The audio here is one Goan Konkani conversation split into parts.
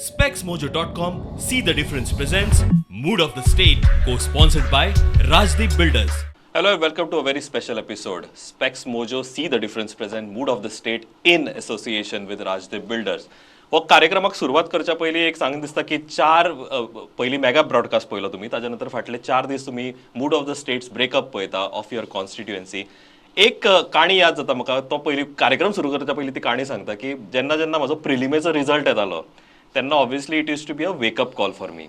SpexMojo.com See the Difference presents Mood of the State, co-sponsored by Rajdeep Builders. Hello and welcome to a very special episode. Specs Mojo See the Difference present Mood of the State in association with Rajdeep Builders. हो कार्यक्रमाक सुरवात करच्या पयलीं एक सांगन दिसता की चार पयलीं मेगा ब्रॉडकास्ट पळयलो तुमी, ताच्या नंतर फाटले 4 दीस तुमी Mood of the States breakup पळयता ऑफ your constituency. एक काणी याद जाता म्हाका. तो पयलीं कार्यक्रम सुरू करच्या पयलीं ती काणी सांगता की जेन्ना जेन्ना म्हजो प्रिलिमेचो रिजल्ट येतालो तेन्ना obviously it used to be a wake-up call for me.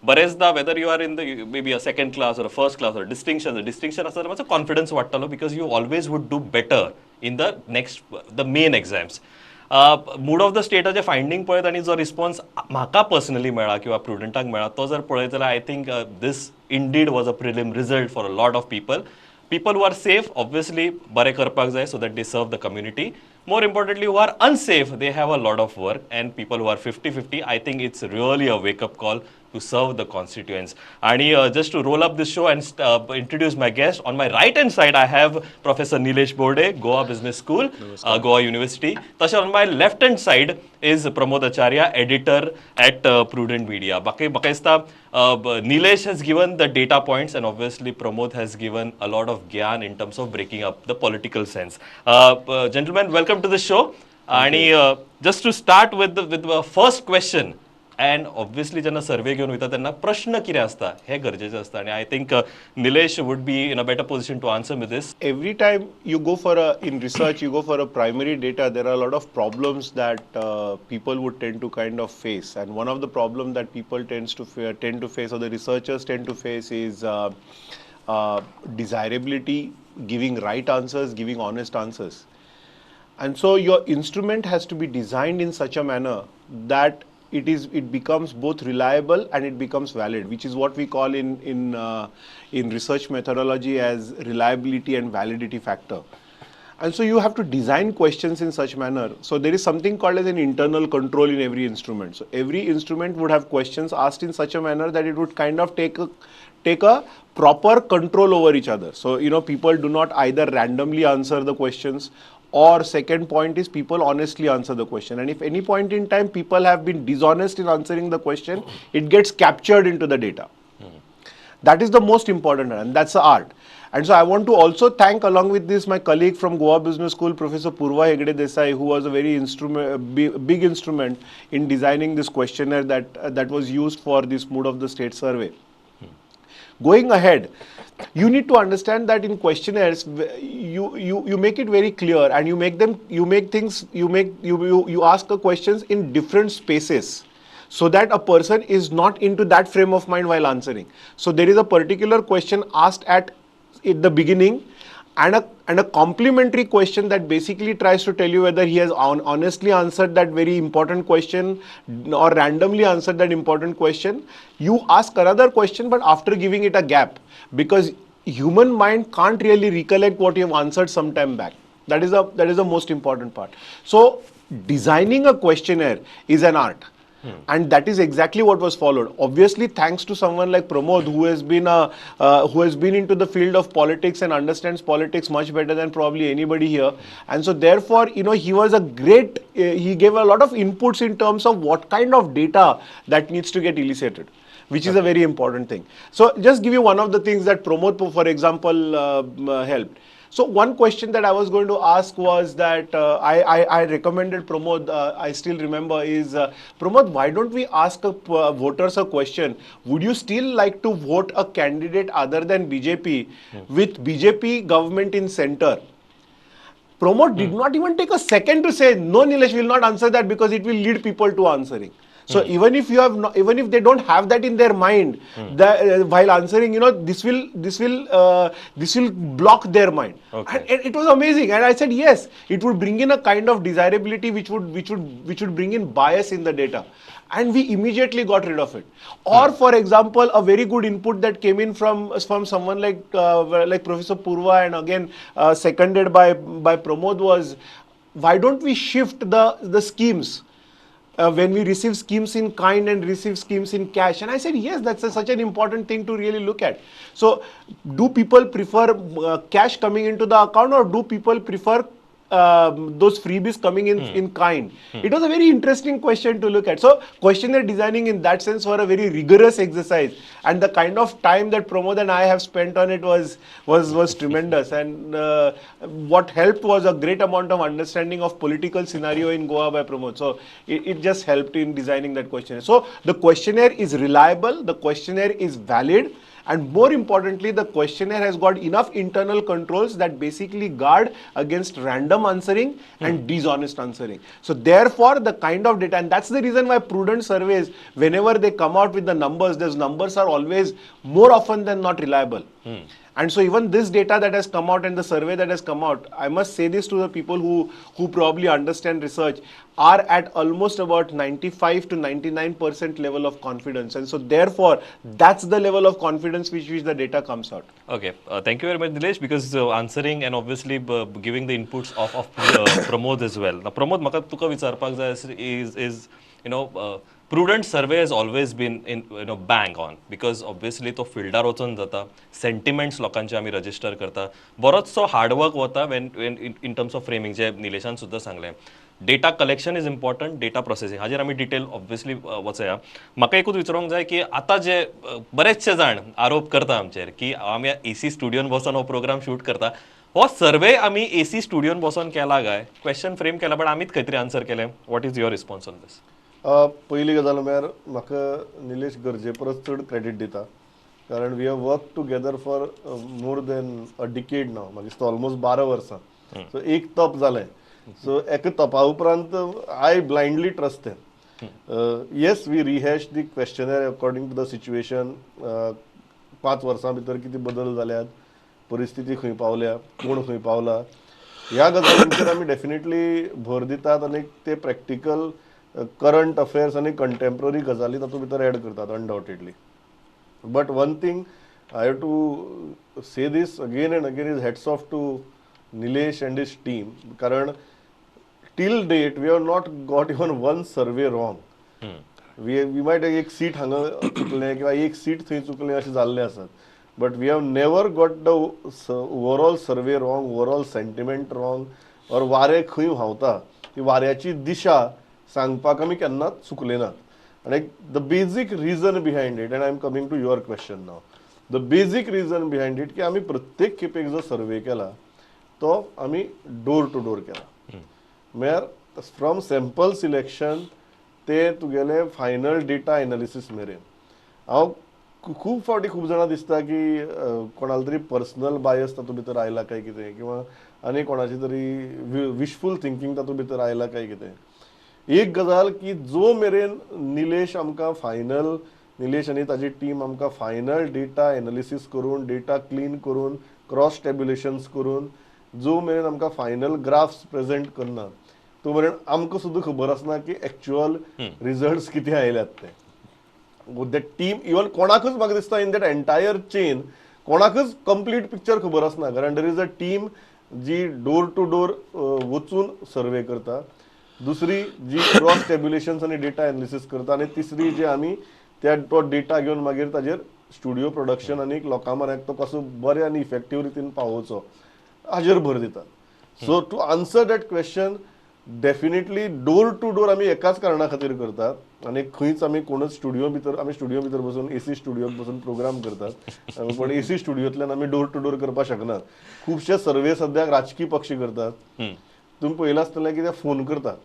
बरेचदा whether you are in the maybe a second class or first class or distinction, distinction आसता जाल्यार मातसो confidence वाडटालो because you always would do better in the next, the main exams. Mood of the स्टेटाचे finding पळयत आनी जो रिस्पॉन्स म्हाका पर्सनली मेळ्ळा किंवा प्रुडंटाक मेळ्ळा तो जर पळयत जाल्यार I think this indeed was a prelim result for a lot of people. People who are safe, obviously बरें करपाक जाय so that they serve the community. More importantly, who are unsafe, they have a lot of work, and people who are 50-50, I think it's really a wake up call to serve the constituents. आणि just to roll up this show and introduce my guest, on my right hand side I have Professor Nilesh Borde, Goa Business School, Goa University. तशें on my left hand side is Pramod Acharya, editor at Prudent Media. बाकी म्हाका दिसता Nilesh has given the data points and obviously Pramod has given a lot of gyan in terms of breaking up the political sense. Gentlemen, welcome to the show. आणि just to start with first question, and obviously जेन्ना सर्वे घेवन वयता तेन्ना प्रश्न कितें आसता हें गरजेचें आसता आनी I think Nilesh would be in a better position to answer with this. Every time you go for a in research, you go for a primary data, there are a lot of problems that people would tend to kind of face, and one of the problem that people tend to face or the researchers tend to face is desirability, giving right answers, giving honest answers. And so your instrument has to be designed in such a manner that it becomes both reliable and it becomes valid, which is what we call in research methodology as reliability and validity factor. And so you have to design questions in such manner. So there is something called as an internal control in every instrument. So every instrument would have questions asked in such a manner that it would kind of take a proper control over each other. So people do not either randomly answer the questions, or second point is people honestly answer the question. And if any point in time people have been dishonest in answering the question, it gets captured into the data. That is the most important, and that's the art. And so I want to also thank, along with this, my colleague from Goa Business School, Professor Purva Hegde Desai, who was a very big instrument in designing this questionnaire that was used for this Mood of the State survey. Going ahead, you need to understand that in questionnaires, you make it very clear and you make them, you make things, you make, you, you ask the questions in different spaces so that a person is not into that frame of mind while answering. So there is a particular question asked at in the beginning and a complementary question that basically tries to tell you whether he has honestly answered that very important question or randomly answered that important question. You ask another question, but after giving it a gap, because human mind can't really recollect what you have answered some time back. That is the most important part. So designing a questionnaire is an art. And that is exactly what was followed. Obviously, thanks to someone like Pramod, who has been into the field of politics and understands politics much better than probably anybody here. And so, therefore, he was a great. He gave a lot of inputs in terms of what kind of data that needs to get elicited, which is a very important thing. So, just give you one of the things that Pramod, for example, helped. So one question that I was going to ask was that I recommended Pramod, I still remember, is Pramod, why don't we ask voters a question? Would you still like to vote a candidate other than BJP with BJP government in center? Pramod did not even take a second to say, "No, Nilesh will not answer that because it will lead people to answering." So even if you have not, even if they don't have that in their mind, that, while answering, this will block their mind. And it was amazing. And I said, yes, it would bring in a kind of desirability which would bring in bias in the data. And we immediately got rid of it. Or, for example, a very good input that came in from someone like Professor Purva and again seconded by Pramod was, why don't we shift the schemes? When we receive schemes in kind and receive schemes in cash? And I said, yes, that's such an important thing to really look at. So, do people prefer cash coming into the account or do people prefer those freebies coming in kind? It was a very interesting question to look at. So questionnaire designing in that sense were a very rigorous exercise, and the kind of time that Pramod and I have spent on it was tremendous. And what helped was a great amount of understanding of political scenario in Goa by Pramod. So it just helped in designing that questionnaire. So the questionnaire is reliable, the questionnaire is valid, and more importantly, the questionnaire has got enough internal controls that basically guard against random answering and dishonest answering. So therefore, the kind of data, and that's the reason why prudent surveys, whenever they come out with the numbers, those numbers are always more often than not reliable. And so even this data that has come out and the survey that has come out, I must say this to the people who probably understand research, are at almost about 95 to 99% level of confidence. And so therefore, that's the level of confidence which the data comes out. Okay, thank you very much, Nilesh, because answering and obviously giving the inputs of Pramod as well. Now, Pramod, म्हाका तुका विचारपाक जाय is Prudent survey has always been in bang on, because obviously तो फिल्डार वचून जाता, सेंटिमेंट्स लोकांचे आमी रजिस्टर करता, बरोचसो हार्डवर्क वता when in terms of framing, जे निलेशान सुद्दां सांगलें. Data collection is important, data processing हाजेर आमी डिटेल ऑब्वियसली वचया. म्हाका एकूच विचारूंक जाय की आतां जे बरेचशे जाण आरोप करता आमचेर की आमी एसी स्टुडियोन बसोन हो प्रोग्राम शूट करता, हो सर्वे आमी एसी स्टुडियोन बसोन केला काय? क्वेश्चन फ्रेम केला बट आमीच खंय तरी आन्सर केलें. What is your response on this? पयली गजाल म्हळ्यार म्हाका निलेश गरजे परस चड क्रेडीट दिता, कारण we have work together for more than a decade now. म्हाका दिसता ऑलमोस्ट 12 वर्सां. सो एक तप जालें. सो एका तपा उपरांत I blindly trust them. Yes, we rehash the questionnaire according to the situation. 5 वर्सां भितर कितें बदल जाल्यात, परिस्थिती खंय पावल्या, कोण खंय पावला, ह्या गजालींचेर आमी डेफिनेटली भर दितात आनी ते प्रॅक्टिकल करंट अफेर्स आनी कंटेम्प्ररी गजाली तातूंत भितर एड करतात undoubtedly. But one thing I have to say this again and again is hats off to Nilesh and his team, कारण till date we have not got even one survey wrong. We might एक सीट हांगा चुकलें किंवा एक सीट थंय चुकलें अशें जाल्लें आसत, but we have never got the overall survey wrong, overall sentiment wrong, or वारें खंय व्हांवता ती वाऱ्याची दिशा सांगपाक आमी केन्नाच चुकले नात. आनी the basic reason behind it, and I am coming to your question now, the basic reason behind it की आमी प्रत्येक खेपेक जो सर्वे केला तो आमी डोर टू डोर केला. म्हळ्यार फ्रॉम सॅम्पल सिलेक्शन ते तुगेले फायनल डेटा एनालिसीस मेरेन. हांव खूब फावटी खूब जाणां दिसता की कोणाला तरी पर्सनल बायस तातूंत भितर आयला काय कितें, किंवा आनी कोणाची तरी विशफूल थिंकींग तातूंत भितर आयला काय कितें. एक गजाल की जो मेरेन निलेश आमकां फायनल, निलेश आनी ताजी टीम आमकां फायनल डेटा एनालिसीस करून, डेटा क्लीन करून, क्रॉस टेब्युलेशन्स करून जो मेरेन आमकां फायनल ग्राफ्स प्रेजेंट करना तो मेरेन आमकां सुद्दां खबर आसना की एक्चुअल रिजल्ट्स कितें आयल्यात ते. That team even कोणाकच म्हाका दिसता इन that entire chain कोणाकच कंप्लीट पिक्चर खबर आसना, कारण there is a team ji door to door वचून सर्वे करता, दुसरी जी क्रॉस टेब्युलेशन्स आनी डेटा एनालिसीस करता, आनी तिसरी जी आमी त्या तो डेटा घेवन मागीर ताजेर स्टुडियो प्रोडक्शन आनी लोकां म्हऱ्याक तो कसो बरे आनी इफेक्टीव रितीन पावोवचो हाजेर भर दितात. So to answer that question, definitely door to door आमी एकाच कारणा खातीर करतात आनी खंयच आमी कोणच स्टुडियो भितर, आमी स्टुडियो भितर बसून एसी स्टुडियोत बसून प्रोग्राम करतात, पण एसी स्टुडियोंतल्यान आमी डोर टू डोर करपाक शकनात. खुबशे सर्वे सद्याक राजकी पक्ष करतात, तुमी पळयलां आसतलें की ते फोन करतात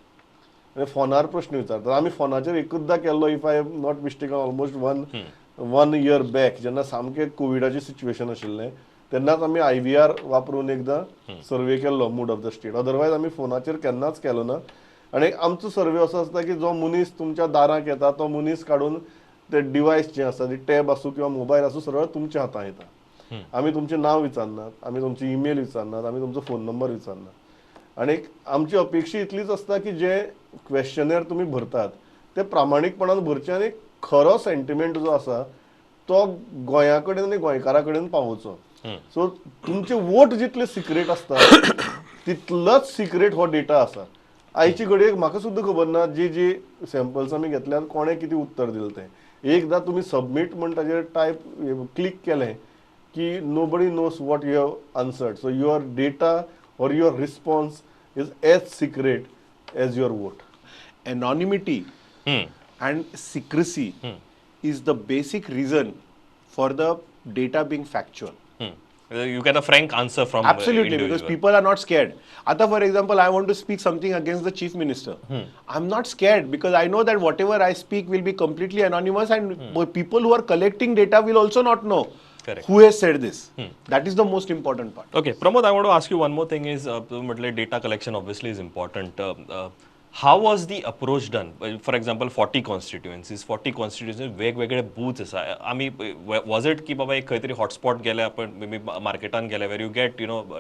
आनी फोनार प्रश्न विचारतात. आमी फोनाचेर एकूचदा केल्लो, if I am not mistaken, almost one year back, जेन्ना सामकें कोविडाचें सिच्युएशन आशिल्लें तेन्नाच आमी IVR वापरून एकदां सर्वे केल्लो mood of the state. Otherwise आमी फोनाचेर केन्नाच केलो ना. आनी आमचो सर्वे असो आसता की जो मनीस तुमच्या दाराक येता तो मनीस काडून ते डिवायस जें आसा, ती टॅब आसूं किंवा मोबायल आसूं, सरळ तुमच्या हातांत येता. आमी तुमचें नांव विचारनात, आमी तुमची ईमेल विचारनात, आमी तुमचो फोन नंबर विचारनात. आनी आमची अपेक्षा इतलीच आसता की जे क्वेश्चनर तुमी भरतात ते प्रामाणीकपणान भरचे आनी खरो सेंटिमेंट जो आसा तो गोंया कडेन आनी गोंयकारा कडेन पावोवचो. सो तुमचे वोट जितले सिक्रेट आसता तितलोच सिक्रेट हो डेटा आसा. आयची घडयेक म्हाका सुद्दां खबर ना जी जी सॅम्पल्स आमी घेतल्यात कोणें कितें उत्तर दिलें तें. एकदां तुमी सबमीट म्हण ताजेर टायप क्लिक केलें की nobody knows what you have answered. So your data or your response is as secret as your vote. Anonymity and secrecy is the basic reason for the data being factual. You get a frank answer from Absolutely, because people are not scared. Ata, for example, I want to speak something against the chief minister. I'm not scared because I know that whatever I speak will be completely anonymous, and people who are collecting data will also not know Correct. Who has said this. That is the most important part. Okay, Pramod, I want to ask you one more thing is, म्हटलें data collection obviously is important. How was the approach done? For example, 40 constituencies, 40 constituencies, वेगवेगळे बूथ्स आसा. आमी वॉज it की बाबा एक खंय तरी हॉटस्पॉट गेले आपण, मे बी मार्केटान गेले, where you get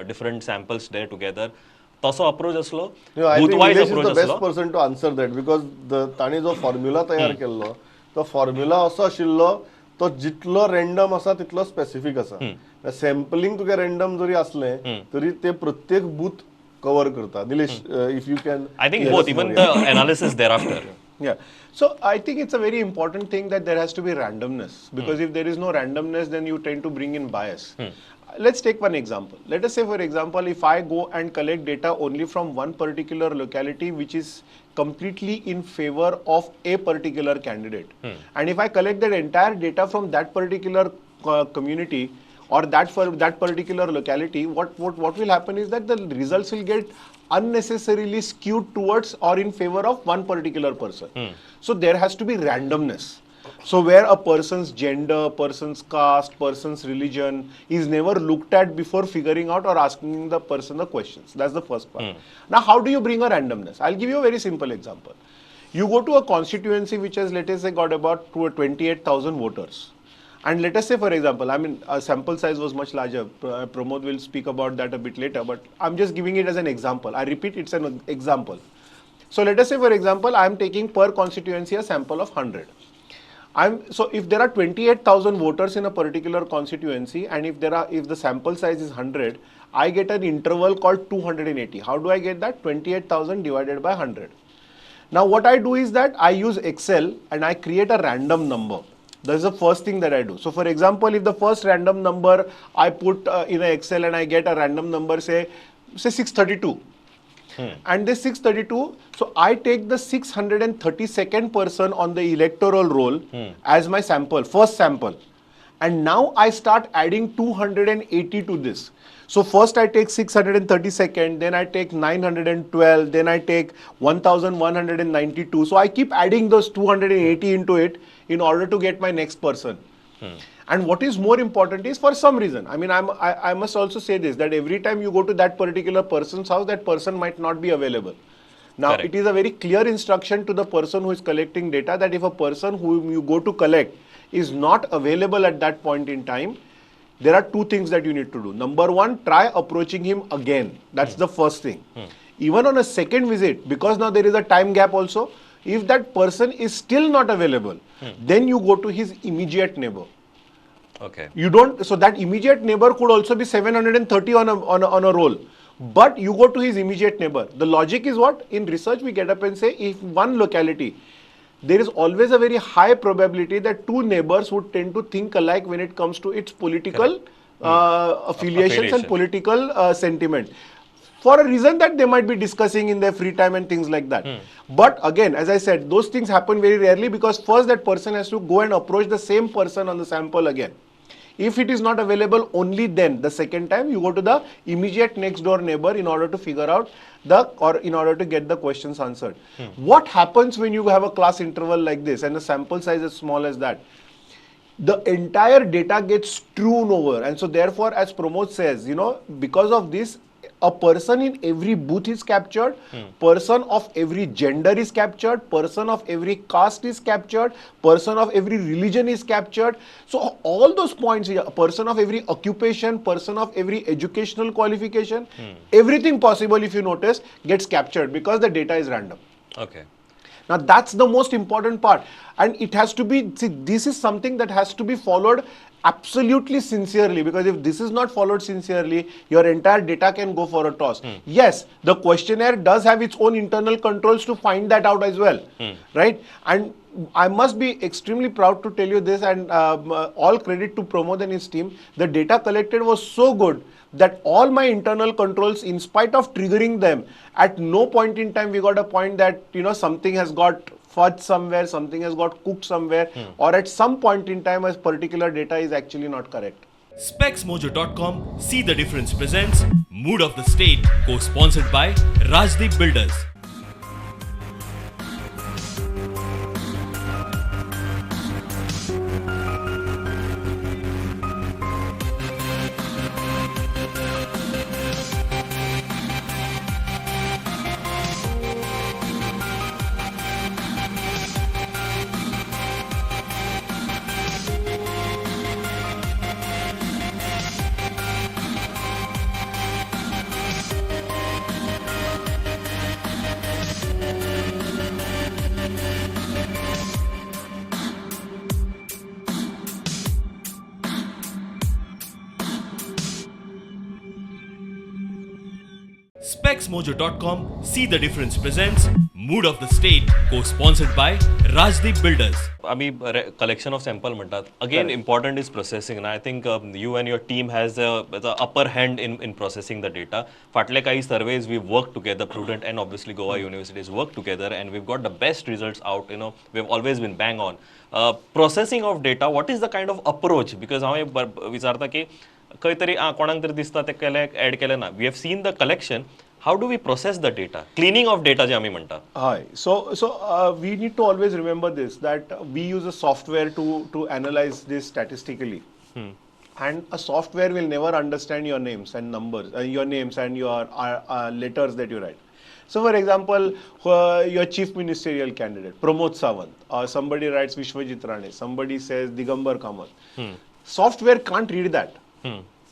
different samples there together, तसो अप्रोच असलो? Booth wise is approach the best असलो? Person to answer that, because तांणी जो फॉर्म्युला तयार केल्लो तो फॉर्म्युला असो आशिल्लो, तो जितलो रँडम आसा तितलो स्पेसिफीक आसा. सॅम्पलिंग तुगे रँडम जरी असलें तरी ते प्रत्येक बूथ कवर करता. Nilesh, if you can. I think both, even the analysis thereafter. Yeah. So I think it's a very important thing that there has to be randomness, because if there is no randomness, then you tend to bring in bias. Let's take one example. Let us say, for example, if I go and collect data only from one particular locality, which is completely in favor of a particular candidate, and if I collect that entire data from that particular community or that for that particular locality, what will happen is that the results will get unnecessarily skewed towards or in favor of one particular person. So there has to be randomness. So where a person's gender, person's caste, person's religion is never looked at before figuring out or asking the person the questions. That's the first part. Now, how do you bring a randomness? I'll give you a very simple example. You go to a constituency which has, let us say, got about 28,000 voters. And let us say, for example, I mean, a sample size was much larger. Pramod will speak about that a bit later, but I'm just giving it as an example. I repeat, it's an example. So let us say, for example, I'm taking per constituency a sample of 100. So if there are 28,000 voters in a particular constituency, and if the sample size is 100, I get an interval called 280. How do I get that? 28,000 divided by 100. Now what I do is that I use Excel and I create a random number. That's the first thing that I do. So for example, if the first random number I put in an Excel and I get a random number, say 632. And this 632, so I take the 632nd person on the electoral roll as my sample, first sample. And now I start adding 280 to this. So first I take 632nd, then I take 912, then I take 1192. So I keep adding those 280 into it in order to get my next person. And what is more important is, for some reason, I mean, I must also say this, that every time you go to that particular person's house, that person might not be available. Now, Correct. It is a very clear instruction to the person who is collecting data that if a person whom you go to collect is not available at that point in time, there are two things that you need to do. Number one, try approaching him again. That's the first thing. Even on a second visit, because now there is a time gap also, if that person is still not available, then you go to his immediate neighbor. You don't, so that immediate neighbor could also be 730 on a roll. But you go to his immediate neighbor. The logic is what? In research, we get up and say, if one locality, there is always a very high probability that two neighbors would tend to think alike when it comes to its political affiliations and Affiliation. Political sentiment. For a reason that they might be discussing in their free time and things like that. But again, as I said, those things happen very rarely because first that person has to go and approach the same person on the sample again. If it is not available, only then, the second time, you go to the immediate next door neighbor in order to figure out the, or in order to get the questions answered. What happens when you have a class interval like this and the sample size as small as that? The entire data gets strewn over. And so therefore, as Pramod says, because of this, a person in every booth is captured, person of every gender is captured, person of every caste is captured, person of every religion is captured. So all those points, a person of every occupation, person of every educational qualification, everything possible, if you notice, gets captured because the data is random. Now that's the most important part. And it has to be, see, this is something that has to be followed absolutely sincerely, because if this is not followed sincerely, your entire data can go for a toss. Yes, the questionnaire does have its own internal controls to find that out as well, right? And I must be extremely proud to tell you this, and all credit to Promodh and his team. The data collected was so good that all my internal controls, in spite of triggering them, at no point in time we got a point that, you know, something has got fudged somewhere, something has got cooked somewhere, or at some point in time a particular data is actually not correct. SpexMojo.com, See the Difference presents Mood of the State, co-sponsored by Rajdeep Builders. SpexMojo.com, See the Difference presents Mood of the State, co-sponsored by Rajdeep Builders. आमी कलेक्शन ऑफ सॅम्पल म्हणटात, again important is processing. I think you and your team has the upper hand in processing the data. फाटले काही surveys we work together, Prudent and obviously Goa University's work together, and we've got the best results out. We have always been bang on. Processing of data, what is the kind of approach? Because हांव एक विचारता की खंय तरी कोणाक तरी दिसता ते केलें, एड केलें ना. We have seen the collection. How do we process the data? Cleaning of data जे आमी म्हणटा. हय, so we need to always remember this, that we use a software to analyze this statistically. And a software will never understand your names and numbers, your names and your letters that you write. So for example, your chief ministerial candidate, Pramod Sawant, or somebody writes Vishwajit Rane, somebody says Digambar Kamath. Software can't read that.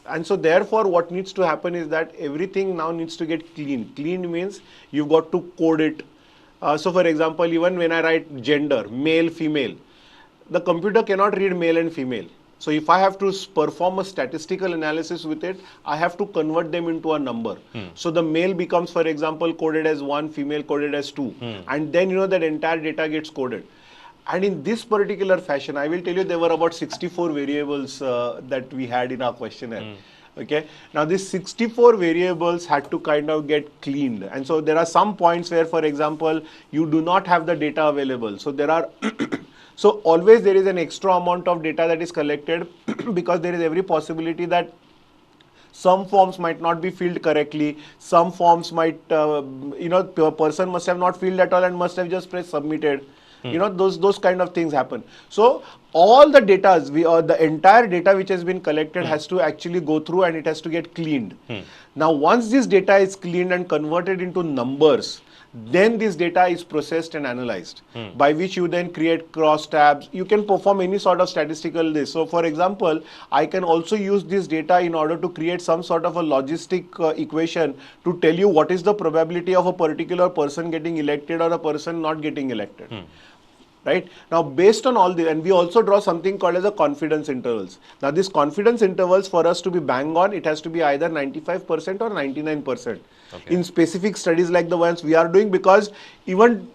And so therefore what needs to happen is that everything now needs to get cleaned. Cleaned means you've got to code it. So for example, even when I write gender, male, female, the computer cannot read male and female. So if I have to perform a statistical analysis with it, I have to convert them into a number. So the male becomes, for example, coded as 1, female coded as 2. And then, you know, that entire data gets coded. And in this particular fashion, I will tell you there were about 64 variables that we had in our questionnaire. Okay. Now these 64 variables had to kind of get cleaned. And so there are some points where, for example, you do not have the data available. So there are, so always there is an extra amount of data that is collected because there is every possibility that some forms might not be filled correctly. Some forms might, you know, a person must have not filled at all and must have just pressed submitted. You know, those kind of things happen. So all the data, the entire data which has been collected has to actually go through and it has to get cleaned. Now, once this data is cleaned and converted into numbers, then this data is processed and analyzed, by which you then create cross tabs. You can perform any sort of statistical this. So for example, I can also use this data in order to create some sort of a logistic equation to tell you what is the probability of a particular person getting elected or a person not getting elected. Right? Now, based on all this, and we also draw something called as a confidence intervals. Now, this confidence intervals, for us to be bang on, it has to be either 95% or 99%. Okay. In specific studies like the ones we are doing, because even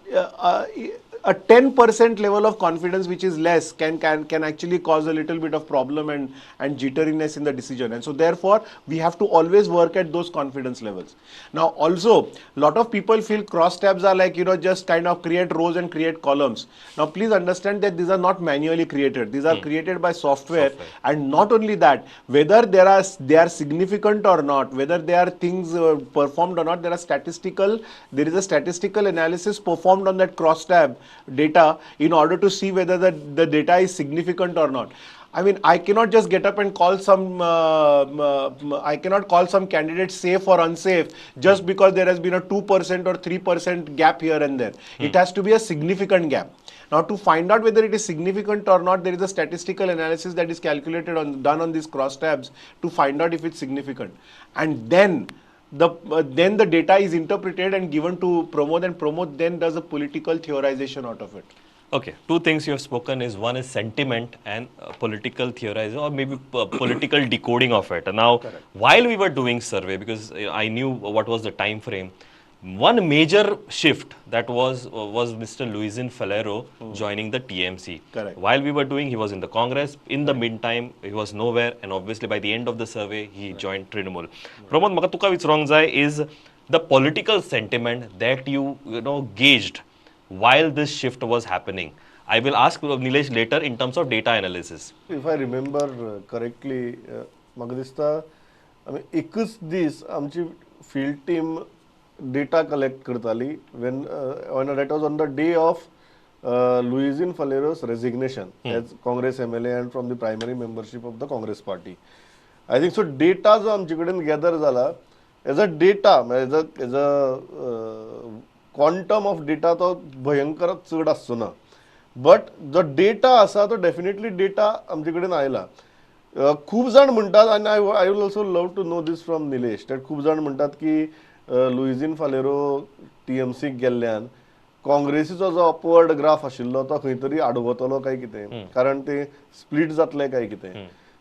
a 10% level of confidence, which is less, can actually cause a little bit of problem and jitteriness in the decision. And so therefore, we have to always work at those confidence levels. Now also, a lot of people feel cross tabs are like, you know, just kind of create rows and create columns. Now please understand that these are not manually created. These are created by software. And not only that, whether they are significant or not, whether they are things performed or not, there is a statistical analysis performed on that cross tab data in order to see whether the data is significant or not. I mean, I cannot just get up and call some, I cannot call some candidate safe or unsafe just because there has been a 2% or 3% gap here and there. It has to be a significant gap. Now, to find out whether it is significant or not, there is a statistical analysis that is calculated on, done on these cross tabs to find out if it's significant. And then the data is interpreted and given to Pramod, and Pramod then does a political theorization out of it. Okay, two things you have spoken is, one is sentiment and political theorizing or maybe political decoding of it. Now, while we were doing survey, because I knew what was the time frame, one major shift that was Mr. Luizinho Faleiro joining the TMC. Correct. While we were doing, he was in the Congress. In the meantime, he was nowhere, and obviously by the end of the survey, he joined Trinamool. Pramod, म्हाका तुका विचारूंक जाय is the political sentiment that you gauged while this shift was happening. I will ask Nilesh later in terms of data analysis. If I remember correctly, म्हाका दिसता आमी एकच दीस आमची फील्ड टीम डेटा कलेक्ट करताली when that was on the day of Luizinho Faleiro's resignation as Congress MLA and from the primary membership of the Congress party. I think so data जो आमचे कडेन गॅदर जाला as a data, as a quantum of data तो भयंकर चड आसचो ना, बट जो डेटा आसा तो डेफिनेटली डेटा आमचे कडेन आयला. खूब जाण म्हणटात, आनी I will also love to know this from Nilesh, that खूब जाण म्हणटात की लुइझीन फालेरो टीएमसीक गेल्ल्यान काँग्रेसीचो जो अपवर्ड ग्राफ आशिल्लो तो खंय तरी आडवतलो काय कितें, कारण ते स्प्लीट जातले काय कितें.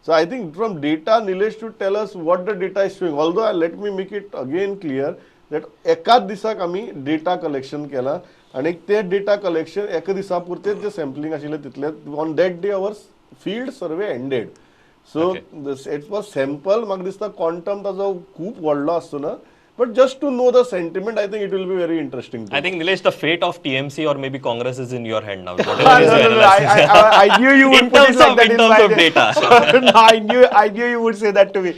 So I think from data Nilesh to tell us what the data is showing. Although let me make it again clear that एकाच दिसाक आमी डेटा कलेक्शन केला आनी ते डेटा कलेक्शन एका दिसा पुरतेच जे सॅम्पलिंग आशिल्लें तितलें. On that day our field survey ended. So it was sample, म्हाका दिसता क्वांटम ताजो खूब व्हडलो आसचो ना, but just to know the sentiment, I think it will be very interesting. I think, Nilesh, the fate of TMC or maybe Congress is in your hand now. No, no, no, I knew you would put it like that. In terms of data. No, I knew you would say that to me.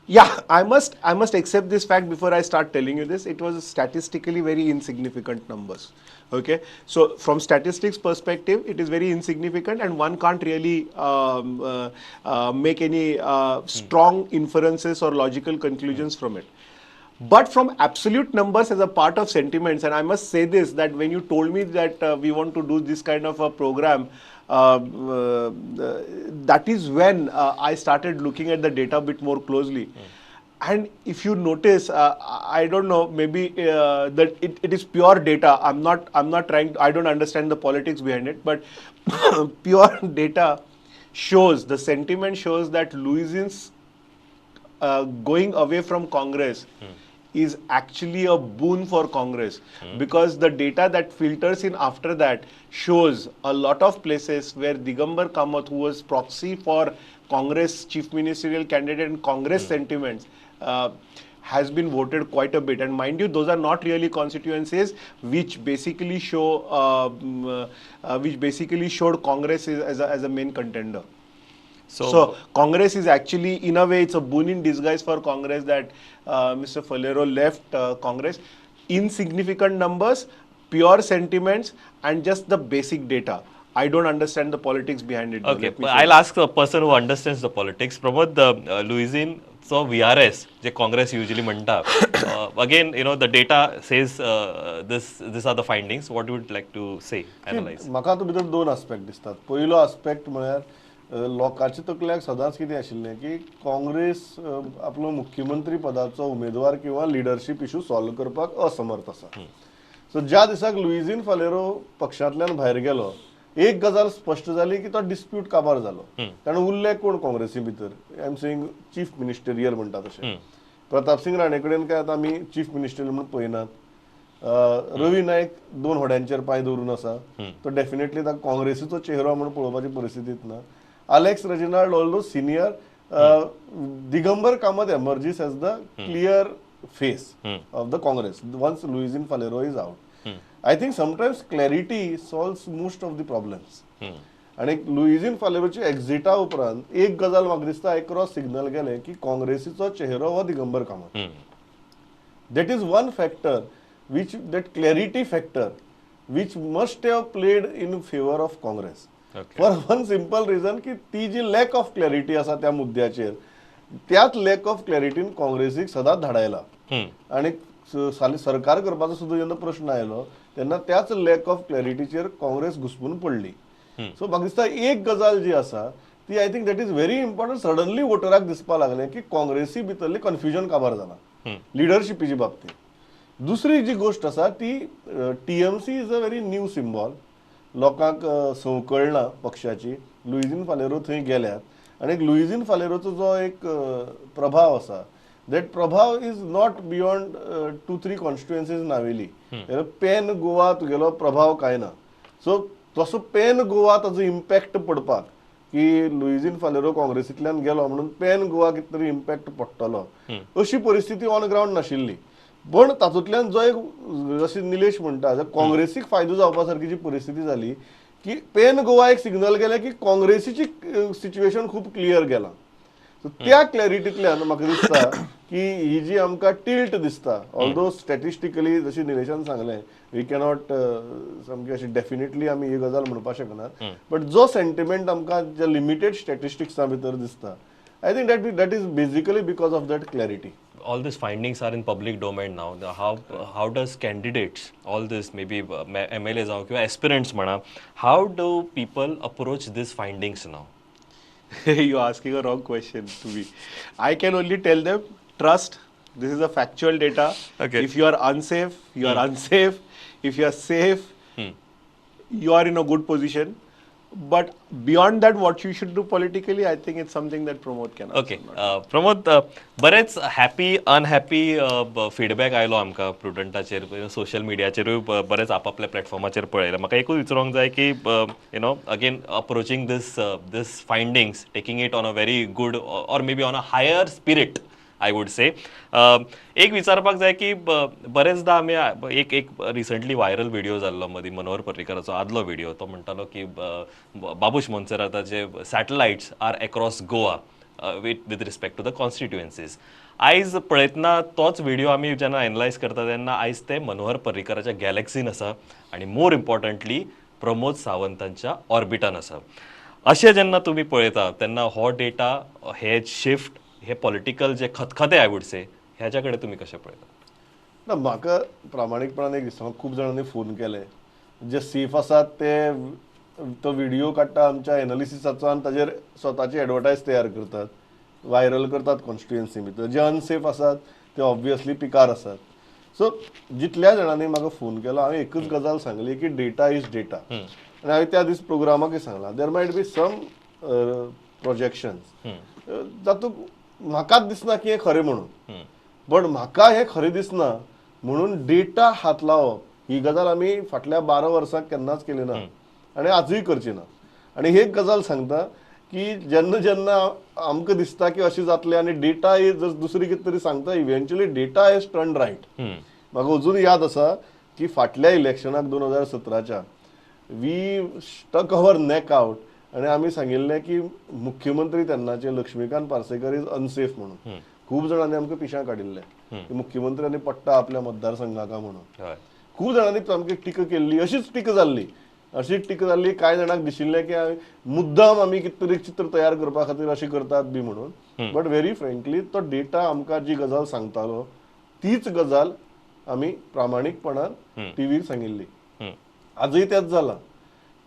Yeah, I must accept this fact before I start telling you this. It was statistically very insignificant numbers. Okay, so from statistics perspective, it is very insignificant, and one can't really make any strong inferences or logical conclusions from it. But from absolute numbers as a part of sentiments, and I must say this, that when you told me that we want to do this kind of a program, that is when I started looking at the data a bit more closely. And if you notice, I don't know, maybe that it is pure data. I'm not trying to, I don't understand the politics behind it, but pure data shows, the sentiment shows that Luizinho's going away from Congress is actually a boon for Congress, because the data that filters in after that shows a lot of places where Digambar Kamath, who was proxy for Congress chief ministerial candidate and Congress sentiments, has been voted quite a bit. And mind you, those are not really constituencies which basically show, which basically showed Congress as a main contender. So Congress is actually, in a way, it's a boon in disguise for Congress that Mr. Faleiro left Congress. Insignificant numbers, pure sentiments, and just the basic data. I don't understand the politics behind it. Okay, I'll ask a person who understands the politics. Pramod, the Luizinho, so VRS, J Congress usually म्हणटा. Again, you know, the data says these are the findings. What you would like to say, analyze? म्हाका हातूंत भितर दोन आस्पेक्ट दिसतात. पयलो आस्पेक्ट म्हळ्यार लोकांच्या तकल्याक सदांच कितें आशिल्लें की काँग्रेस आपलो मुख्यमंत्री पदाचो उमेदवार किंवा लिडरशीप इशू सॉल्व करपाक असमर्थ आसा. सो ज्या दिसाक लुइझीन फालेरो पक्षांतल्यान भायर गेलो, एक गजाल स्पश्ट जाली की तो डिस्प्यूट काबार जालो. कारण उरले कोण काँग्रेसी भितर, I am saying chief ministerial म्हणटा तशें. प्रतापसिंग राणे कडेन काय आतां आमी चीफ मिनिस्टरियल म्हणून पळयनात. रवी नायक दोन होड्यांचेर पांय दवरून आसा, तो डेफिनेटली ताका काँग्रेसीचो चेहरो म्हणून पळोवपाची परिस्थितीत ना. Alex Reginald, although senior, Digambar Kamat emerges as the clear face of the Congress once Luizinho Faleiro is out. I think sometimes clarity solves most of the problems. आनी लुइझीन फालेरोची एक्झिटा उपरांत एक गजाल म्हाका दिसता एक्रॉस सिग्नल गेलें की काँग्रेसीचो चेहरो हो Digambar Kamat. That is one factor which, that clarity factor which must have played in favour of Congress. For one simple reason की ती जी लॅक ऑफ क्लॅरिटी आसा त्या मुद्द्याचेर, त्याच लॅक ऑफ क्लॅरिटीन काँग्रेसीक सदांच धाडायला. आनी सरकार करपाचो सुद्दां जेन्ना प्रश्न आयलो तेन्ना त्याच लॅक ऑफ क्लॅरिटीचेर काँग्रेस घुसपून पडली. सो म्हाका दिसता एक गजाल जी आसा ती I think that is very important. Suddenly वोटराक दिसपाक लागलें की काँग्रेसी भितरलें कन्फ्युजन काबार जालां लिडरशिपीच्या बाबतींत. दुसरी जी गोश्ट आसा ती TMC is a very new symbol. लोकांक संवकळ ना पक्षाची. लुईझीन फालेरो थंय गेल्यात आनी लुईझीन फालेरोचो जो एक प्रभाव आसा, that प्रभाव is not beyond 2-3 constituencies Navelim. Pan Goa तुगेलो प्रभाव कांय ना. सो तसो पेन गोवा ताजो इम्पॅक्ट पडपाक की लुईझीन फालेरो काँग्रेसींतल्यान गेलो म्हणून पेन गोवा कितें तरी इम्पॅक्ट पडटलो अशी परिस्थिती ऑन ग्रावंड नाशिल्ली. पण तातूंतल्यान जो एक जशें निलेश म्हणटा काँग्रेसीक फायदो जावपा सारकी जी परिस्थिती जाली की पेन गोवा एक सिग्नल गेलें की काँग्रेसीची सिच्युएशन खूब क्लियर गेलां. सो त्या क्लॅरिटींतल्यान म्हाका दिसता की ही जी आमकां टिल्ट दिसता, ऑल्दो स्टॅटिस्टिकली जशें निलेशान सांगलें we cannot सामकी अशी डेफिनेटली आमी ही गजाल म्हणपाक शकना, बट जो सेंटिमेंट आमकां ज्या लिमिटेड स्टॅटिस्टिक्सां भितर दिसता, I think that is basically because of that clarity. All these findings are in public domain now. How does candidates, all this maybe MLAs जावं किंवा aspirants म्हणा, how do people approach these findings now? You're asking a wrong question to me. I can only tell them, trust, this is a factual data. Okay. If you are unsafe, you are unsafe. If you are safe, you are in a good position. But beyond that, what you should do politically, I think it's something that Pramod can answer. Okay. Pramod, बरेच हॅपी अनहॅपी फिडबॅक आयलो आमकां प्रुडंटाचेर, सोशल मिडियाचेरूय बरेच आपापल्या प्लॅटफॉर्माचेर पळयलें. म्हाका एकूच विचारूंक जाय की you know again approaching this findings, taking it on a very good or maybe on a higher spirit, I would say, एक विचारपाक जाय की बरेचदा आमी एक एक रिसंटली व्हायरल व्हिडिओ जाल्लो मदीं मनोहर पर्रीकराचो आदलो व्हिडिओ, तो म्हणटालो की Babush मोन्सेराताचे satellites are across Goa with respect to the constituencies. आयज पळयतना तोच व्हिडिओ आमी जेन्ना एनलायज करता तेन्ना आयज ते मनोहर पर्रीकराच्या गॅलेक्सीन आसा आनी मोर इम्पॉर्टंटली प्रमोद सावंतांच्या ऑर्बिटान आसा. अशें जेन्ना तुमी पळयता तेन्ना हो डेटा, हे शिफ्ट, हे पॉलिटिकल जे खतखते I would say, ह्याच्या कडेन तुमी कशें पळयता? ना, म्हाका प्रामाणीकपणान एक दिसता, खूब जाणांनी फोन केले जे सेफ आसात ते तो व्हिडिओ काडटा आमच्या एनालिसिसाचो आनी ताजेर स्वताची एडवर्टायज तयार करतात, व्हायरल करतात कॉन्स्टिट्युएन्सी भितर. जे अनसेफ आसात ते ऑब्वियसली पिकार आसात. सो जितल्या जाणांनी म्हाका फोन केलो हांवें एकूच गजाल सांगली की डेटा is data. आनी हांवें त्या दीस प्रोग्रामाकय सांगलां, there might be some projections जातूंत म्हाकाच दिसना की हें खरें म्हणून, बट म्हाका हें खरें दिसना म्हणून डेटा हात लावप ही गजाल आमी फाटल्या 12 वर्सांक केन्नाच केली ना आनी आजूय करची ना. आनी एक गजाल सांगता की जेन्ना जेन्ना आमकां दिसता की अशें जातलें आनी डेटा जर दुसरी कितें तरी सांगता, eventually data is turn right. म्हाका अजून याद आसा की फाटल्या इलेक्शनाक 2017च्या we stuck our neck out आनी आमी सांगिल्लें की मुख्यमंत्री तेन्नाचे लक्ष्मीकांत पार्सेकर is unsafe म्हणून. खूब जाणांनी आमकां पिशां काडिल्ले की मुख्यमंत्र्यांनी पडटा आपल्या मतदारसंघाका म्हणून. खूब जाणांनी सामकी टिका केल्ली, अशीच टिका जाल्ली, अशीच टिका जाल्ली. कांय जाणांक दिशिल्लें की मुद्दाम आमी कितें तरी चित्र तयार करपा खातीर अशें करतात बी म्हणून. बट व्हेरी फ्रेंकली तो डेटा आमकां जी गजाल सांगतालो तीच गजाल आमी प्रामाणीकपणान टिवीर सांगिल्ली. आजूय तेंच जालां.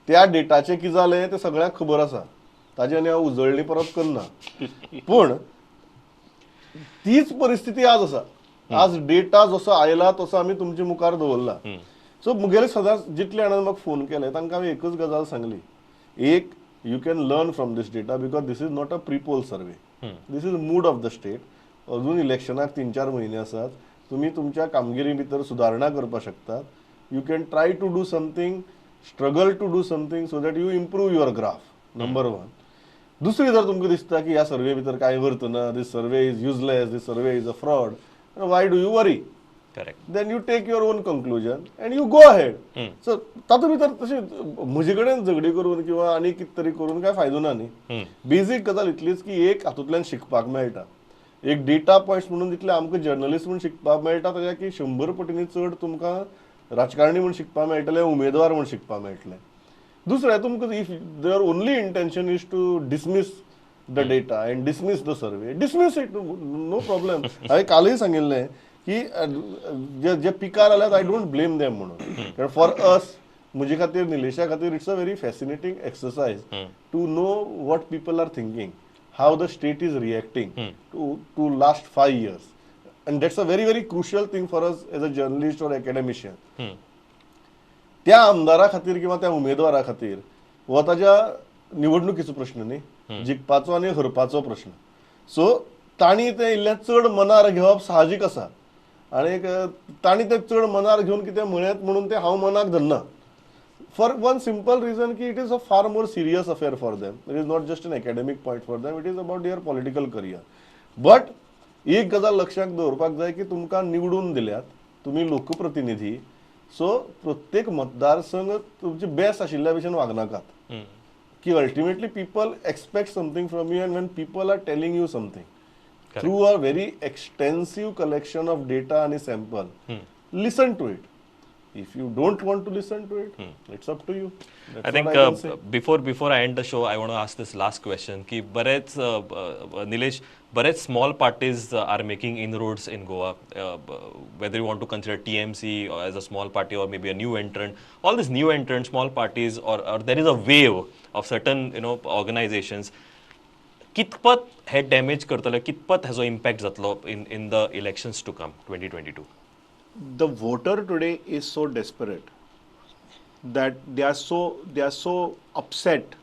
त्या डेटाचें कितें जालें तें सगळ्यांक खबर आसा, ताजें आनी हांव उजळणी परत करना. पूण तीच परिस्थिती आज आसा. आज डेटा जसो आयला तसो आमी तुमचे मुखार दवरला. सो मुगेले सदांच जितले जाणांनी म्हाका फोन केले तांकां हांवें एकूच गजाल सांगली, एक you can learn from this data because this is not a prepoll survey, this is mood of the state. अजून इलेक्शनाक 3-4 म्हयने आसात, तुमी तुमच्या कामगिरी भितर सुदारणा करपाक शकतात. You can try to do something, struggle to do something so that you improve your graph, number one. दुसरी, जर तुमकां दिसता की ह्या सर्वे भितर कांय अर्थ ना, this survey is useless, this survey is a fraud, why do you worry? Correct. Then you take your own conclusion and you go ahead. So तातूंत भितर तशें म्हजे कडेन झगडी करून किंवा आनी कितें तरी करून कांय फायदो ना न्ही. बेजीक गजाल इतलीच की एक हातूंतल्यान शिकपाक मेळटा, एक डेटा पॉयंट्स म्हणून जितले आमकां जर्नलिस्ट म्हूण शिकपाक मेळटा ताच्या की 100 पटींनी चड तुमकां राजकारणी म्हूण शिकपाक मेळटलें, उमेदवार म्हूण शिकपाक मेळटलें. दुसरें, तुमकां if their only intention is to dismiss the data and dismiss the survey, dismiss it, no problem. हांवें कालूय सांगिल्लें की जे पिकार आल्यात I don't blame them म्हणून, कारण फॉर अस, म्हजे खातीर, निलेशा खातीर, it's a very fascinating exercise to know what people are thinking, how the state is reacting to last 5 years. And that's a very very crucial thing for us as a journalist or academician. त्या आमदारा खातीर किंवा त्या उमेदवारा खातीर हो ताज्या निवडणुकीचो प्रश्न न्ही, जिखपाचो आनी हरपाचो प्रश्न. सो तांणी तें इल्लें चड मनार घेवप साहजीक आसा आनी तांणी तें चड मनार घेवन कितें म्हळें म्हणून तें हांव मनाक धरना, फॉर वन सिंपल रिजन की it is a far more serious affair for them. It is not just an academic point for them, it is about their political career. But एक गजाल लक्षात दवरपाक जाय की तुमकां निवडून दिल्यात, तुमी लोकप्रतिनिधी, सो प्रत्येक मतदारसंघ तुमची बेस आशिल्ल्या भशेन वागनाकात की ultimately people expect something from you, and when people are telling you something through a very extensive collection of data आनी sample, listen to it. If you don't want to listen to it, it's up to you. I think before I end the show, I want to ask this last question. की बरेच निलेश, बरेच small parties are making inroads in Goa. Whether you want to consider TMC or as a small party or maybe a new entrant, all these new entrant small parties or there is a wave of certain organizations. कितपत हे डॅमेज करतले, कितपत हेजो इम्पॅक्ट जातलो in the elections to come 2022? The voter today is so desperate that they are so upset.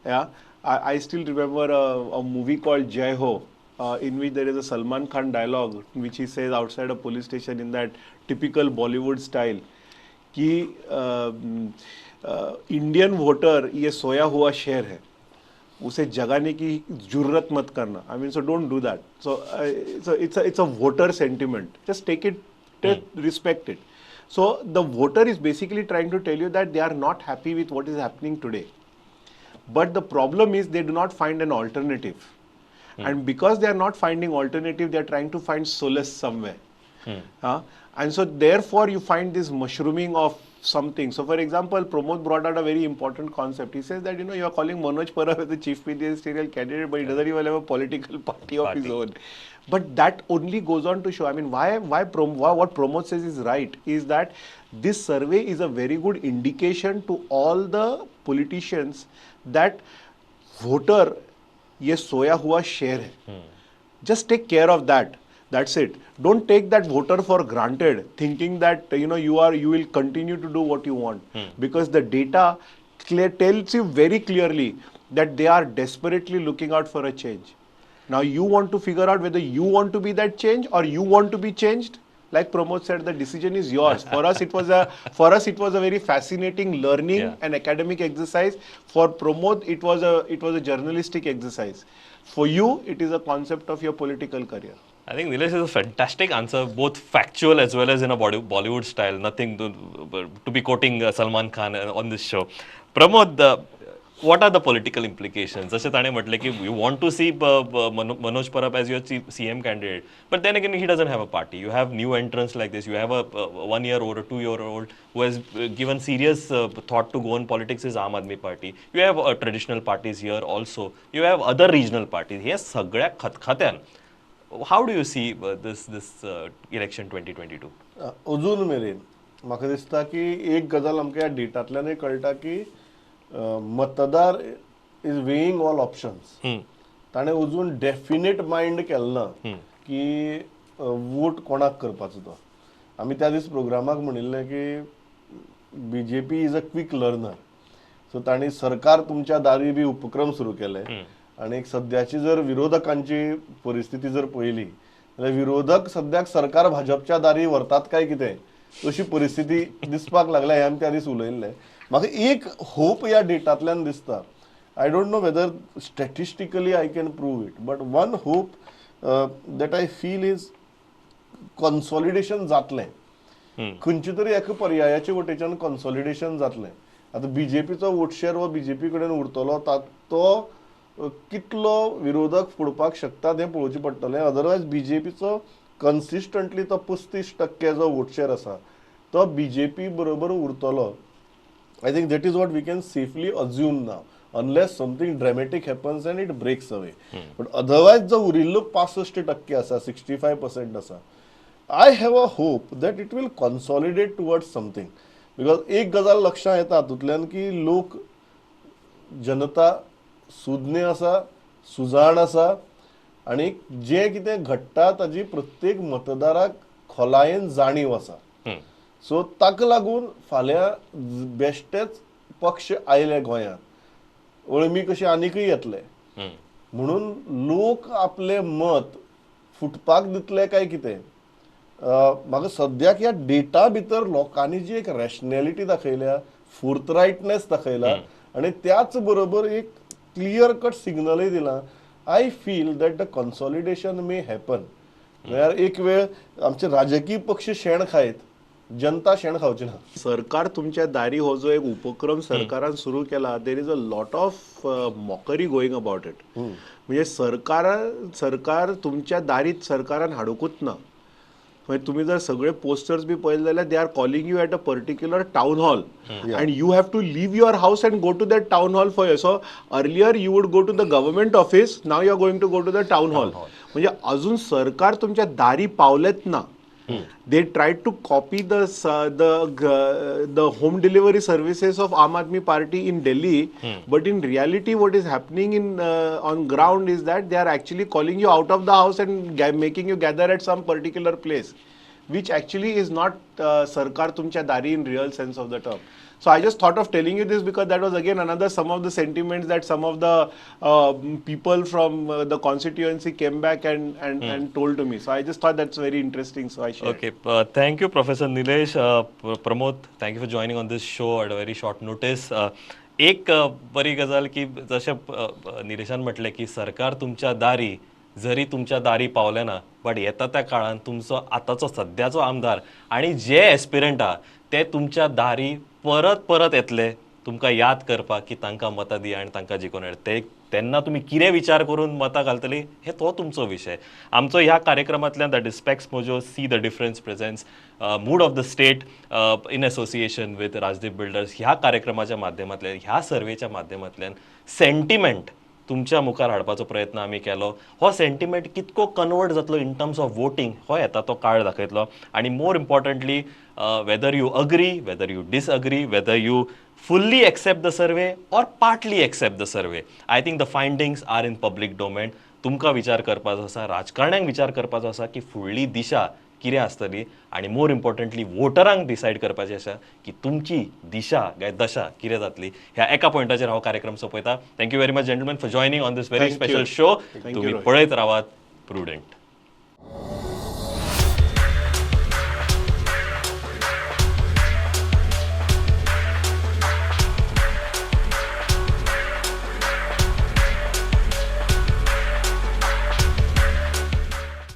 Yeah, I still remember a movie called Jai Ho, in which there is a Salman Khan dialogue which he says outside a police station in that typical Bollywood style कि इंडियन वोटर ये सोया हुआ शेर है, उसे जगाने की जुर्रत मत करना. I mean, so don't do that. So it's a voter sentiment. Just take it, respect it. So the voter is basically trying to tell you that they are not happy with what is happening today. But the problem is they do not find an alternative. And because they are not finding alternative, they are trying to find solace somewhere. And so therefore you find this mushrooming of something. So for example, Pramod brought out a very important concept. He says that you are calling Manoj Parab as the chief ministerial candidate, but he doesn't even have a political party of his own. But that only goes on to show, I mean, why what Pramod says is right, is that this survey is a very good indication to all the politicians that voter ये सोया हुआ शेर है. Just take care of that. That's it. Don't take that voter for granted, thinking that you will continue to do what you want, because the data tells you very clearly that they are desperately looking out for a change. Now you want to figure out whether you want to be that change or you want to be changed. Like Pramod said, the decision is yours. For us it was a very fascinating learning and academic exercise. For Pramod, it was a journalistic exercise. For you, it is a concept of your political career. I think Nilesh is a fantastic answer, both factual as well as in a Bollywood style. Nothing to be quoting Salman Khan on this show. Pramod, what are the political implications? जशें ताणें म्हटलें की you want to see Manoj Parab as your CM candidate, but then again he doesn't have a party. You have new entrants like this. You have a 1 year old or 2 year old who has given serious thought to Goan politics is Aam Aadmi Party. You have traditional parties here also. You have other regional parties. हे सगळ्या खतखत्यान how do you see this election 2022? अजून मेरेन म्हाका दिसता की एक गजाल आमकां ह्या डेटांतल्यानूय कळटा की मतदार is weighing all options. ताणें अजून डेफिनेट मायंड केलें ना की वोट कोणाक करपाचो तो. आमी त्या दीस प्रोग्रामाक म्हणिल्लें की BJP is a quick learner, so तांणी सरकार तुमच्या दारी बी उपक्रम सुरू केले आनी सद्याची जर विरोधकांची परिस्थिती जर पळयली जाल्यार विरोधक सद्याक सरकार भाजपच्या दारी व्हरतात काय कितें अशी परिस्थिती दिसपाक लागल्या, हें आमी त्या दीस उलयल्ले. म्हाका एक होप ह्या डेटांतल्यान दिसता. I don't know whether statistically I can prove it, but one hope that I feel is consolidation जातलें. खंयचे तरी एका पर्यायाचे वटेच्यान कॉन्सॉलिडेशन जातलें. आतां बीजेपीचो वोट शेअर हो बीजेपी कडेन उरतलो, तो कितलो विरोधक फोडपाक शकता तें पळोवचें पडटलें. अदरवायज बीजेपीचो कन्सिस्टंटली तो 35% जो वोट शेअर आसा तो बीजेपी बरोबर उरतलो. I think that is what we can safely assume now, unless something dramatic happens and it breaks away. But otherwise जो उरिल्लो 65% आसा, 65% आसा, I have a hope that it will consolidate towards something, because एक गजाल लक्षात येता हातूंतल्यान की लोक, जनता सुज्ञ आसा, सुजाण आसा आनी जें कितें घडटा ताजी प्रत्येक मतदाराक खोलायेन जाणीव आसा. सो ताका लागून फाल्यां बेश्टेच पक्ष आयले गोंयांत, अळमी कशी आनीकय येतले, म्हणून लोक आपले मत फुटपाक दितले काय कितें. म्हाका सद्याक ह्या डेटा भितर लोकांनी जी एक रॅशनॅलिटी दाखयल्या, फोर्थरायटनेस दाखयला आनी त्याच बरोबर एक क्लियर कट सिग्नलय दिला, I feel that the consolidation may happen. म्हळ्यार एक वेळ आमचे राजकीय पक्ष शेण खायत, जनता शेण खावची ना. सरकार तुमच्या दारी हो जो एक उपक्रम सरकारान सुरू केला, there is a lot of mockery going about it. म्हणजे सरकार तुमच्या दारीत सरकारान हाडुंकूच ना. मागीर तुमी जर सगळे पोस्टर्स बी पळयले जाल्यार they are calling you at a particular town hall and you have to leave your house and go to that town hall for. So earlier you would go to the government office, now you are going to go to the town hall. म्हणजे अजून सरकार तुमच्या दारी पावलेच ना. They tried to copy the home delivery services of Aam Aadmi Party in Delhi, but in reality, what is happening in on ground is that they are actually calling you out of the house and making you gather at some particular place, which actually is not सरकार तुमच्या दारी in real sense of the term. So I just thought of telling you this because that was again another some of the sentiments that some of the people from the constituency came back and told to me. So I just thought that's very interesting. So I shared. Okay, thank you, Professor Nilesh. Pramod, thank you for joining on this show at a very short notice. एक बरी गजाल की जशें निलेशान म्हटलें की सरकार तुमच्या दारी जरी तुमच्या दारी पावले ना, बट येता त्या काळान तुमचो आतांचो सद्याचो आमदार आनी जे एस्पिरंट आहा ते तुमच्या दारी परत परत येतले तुमकां याद करपाक की तांकां मतां दिया आनी तांकां जिखोवन हाड. ते तेन्ना तुमी कितें विचार करून मतां घालतली हे तो तुमचो विशय. आमचो ह्या कार्यक्रमांतल्यान, that is Specs Mojo See the Difference presents Mood of the State in association with Rajdeep Builders, ह्या कार्यक्रमाच्या माध्यमांतल्यान, ह्या सर्वेच्या माध्यमांतल्यान सेंटिमेंट तुमच्या मुखार हाडपाचो प्रयत्न आमी केलो. हो सेंटिमेंट कितको कन्वर्ट जातलो इन टर्म्स ऑफ वोटींग हो येता तो काळ दाखयतलो. आनी more importantly, whether you agree, whether you disagree, whether you fully accept the survey or partly accept the survey, I think the findings are in public domain. तुमकां विचार करपाचो आसा, राजकारण्यांक विचार करपाचो आसा की फुडली दिशा कितें आसतली आनी मोर इम्पॉर्टंटली वोटरांक डिसायड करपाचें आसा की तुमची दिशा काय दशा कितें जातली. ह्या एका पॉयंटाचेर हांव कार्यक्रम सोंपयता. Thank you very much, gentlemen, for joining on this very Thank you. Special show. Thank you, तुमी Rohit. पळयत रावात प्रुडंट.